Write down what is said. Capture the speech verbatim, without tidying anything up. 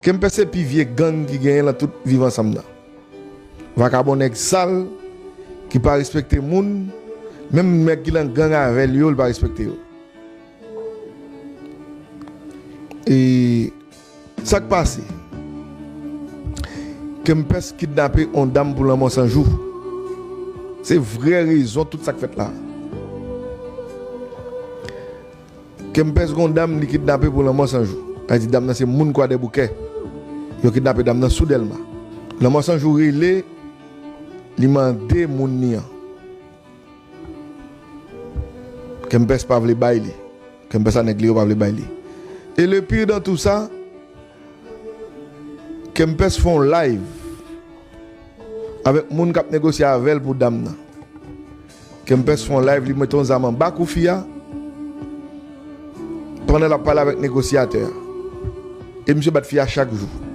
Kempès se pi vye gang ki genyen nan tout Viv Ansanm nan. Vakabon nèg sal, ki pa respekte moun, menm nèg ki nan gang avè l yo, l pa respekte yo. E sa k pase? Kempès kidnape on dam pou lanmò san jou. Se vrè rezon tout sa k fèt la. Kempès gon dam li kidnape pou lanmò san jou. Sa di dam nan se moun Kwadèboukè. Yo kidnape dam nan sou Dèlma. Lanmò san jou rele, li mande moun li an. Kempès pa vle bay li. Kempès a nèg li yo pa vle bay li. E le pire dans tout sa, Kempès fè on live avèk moun k ap negosye avè l pou dam nan. Kempès fè on live, li mete on zam anba kou fi a pandan l ap pale avèk negosyatè a. E misye bat fi a chak jou.